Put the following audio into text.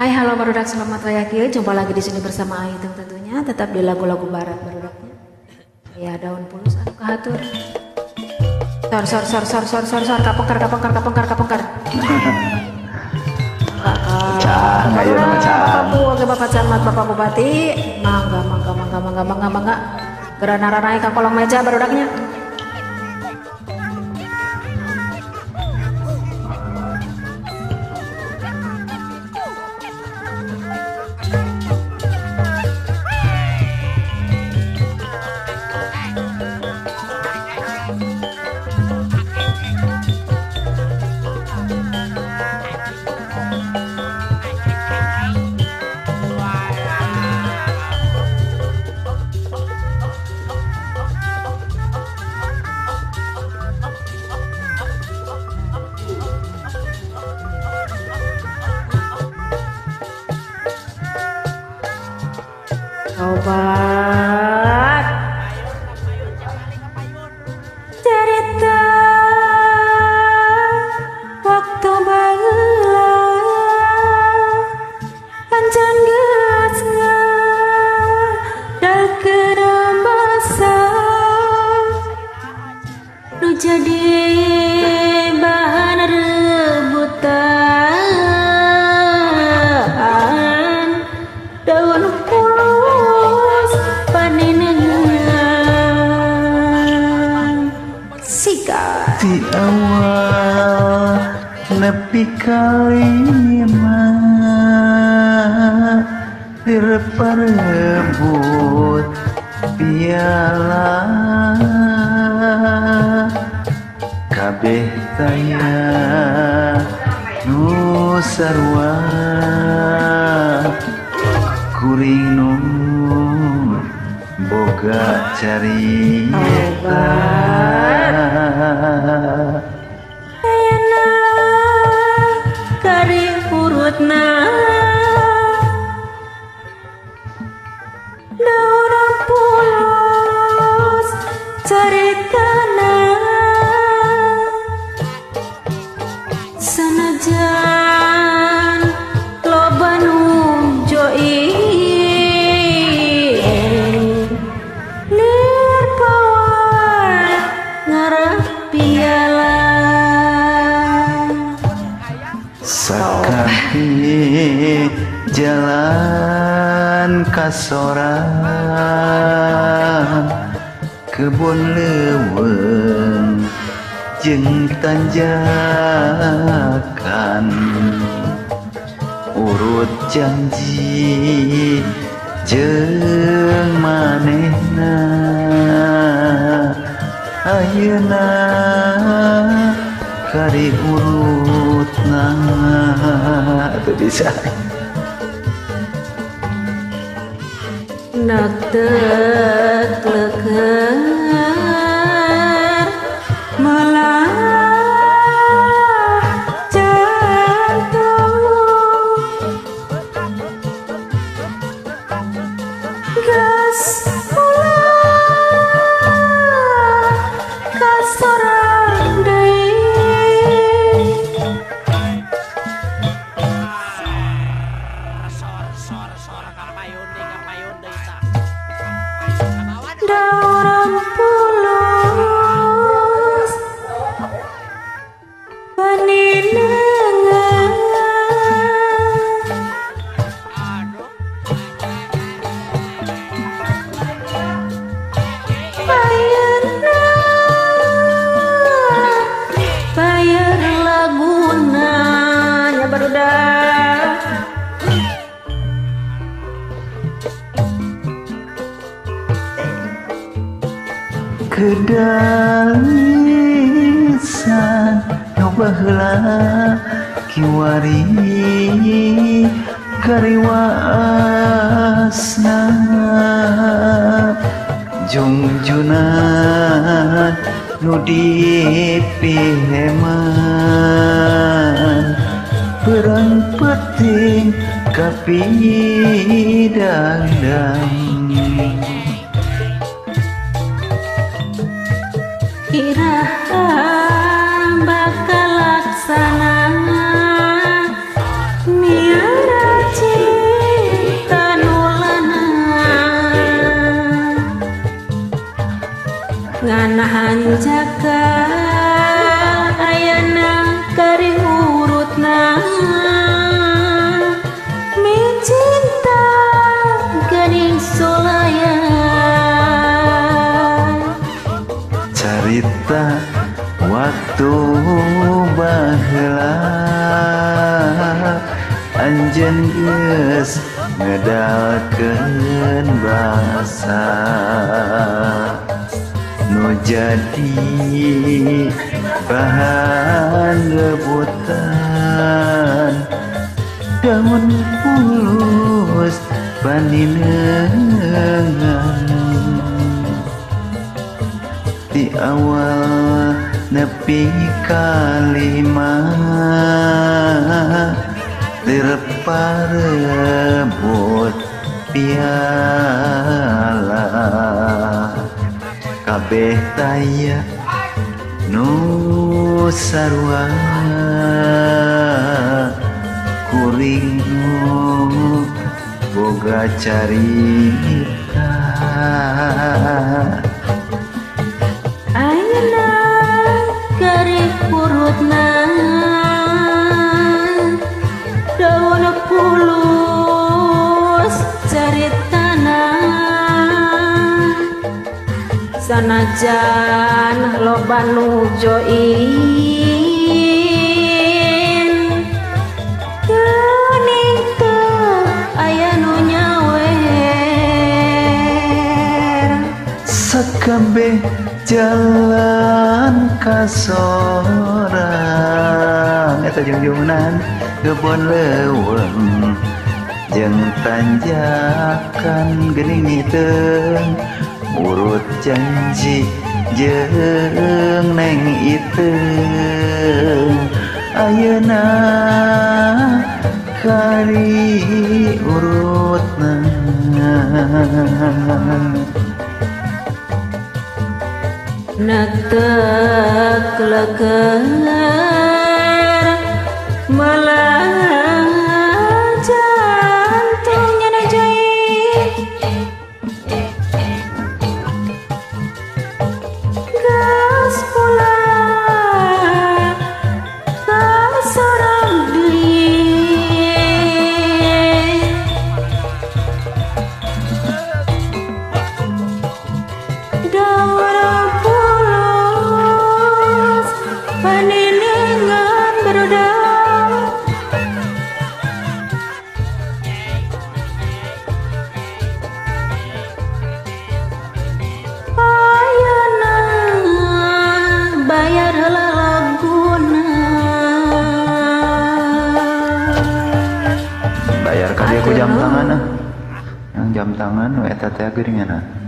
Hai halo barudak, selamat raya kieu. Jumpa lagi di sini bersama Ahitung tentunya, tetap di lagu-lagu barat barudaknya. Ya daun pulus anu kahatur. Sor sor sor sor sor sor sor kapengkar kapengkar kapengkar kapengkar. Cang, ayo nama cang. Oke Bapak Camat, Bapak Bupati, mangga mangga mangga mangga mangga mangga. Geura naik ka kolong meja barudaknya. Obat cerita waktu baheula pancen geus ngadalkeun basa nu jadi bahan rebutan daun pulus paninengan sikat di awal nepi kalima direbut piala kabeh taya nu sarua kuring nu boga carita. Ayeuna kari urutna daun pulus caritana sanajan loba nu join piala sakampi jalan kasorang kebun leuweung jeung tanjakan urut janji jeung manehna ayeuna kari urutna teu bisa nak tek leker melah jantung gas kasorang deui daun pulus paninengan ayeuna bayar laguna nya barudak kedalisan nu baheula kiwari kariwasna jungjunan nu dipiheman perang penting kapidangdang iraha bakal laksana miara. Ngan hanjaka ayana kari urutna Micinta ganing solayan. Carita waktu baheula anjeun geus ngedalkeun basa nu jadi bahan rebutan daun pulus paninengan di awal nepi kalima terparebut piala kabeh taya nu sarua kuring nu boga carita. Ayeuna karek urutna daun pulus caritana sanajan loba nu join geuning teu aya nu nyawer. Sakabeh jalan kasorang eta jungjungan kebon leuweung jeung tanjakan geuning niteung urut janji jeung neng iteung ayeuna kari urutna. Netek leker malah jantungnya najai gas pula kasorang deui. Daun pulus paninengan barudak ayeuna bayar heula laguna. Bayar ka dia ku Atuh jam tangan nuhun. ah. Yang jam tangan nu eta teh geuningan.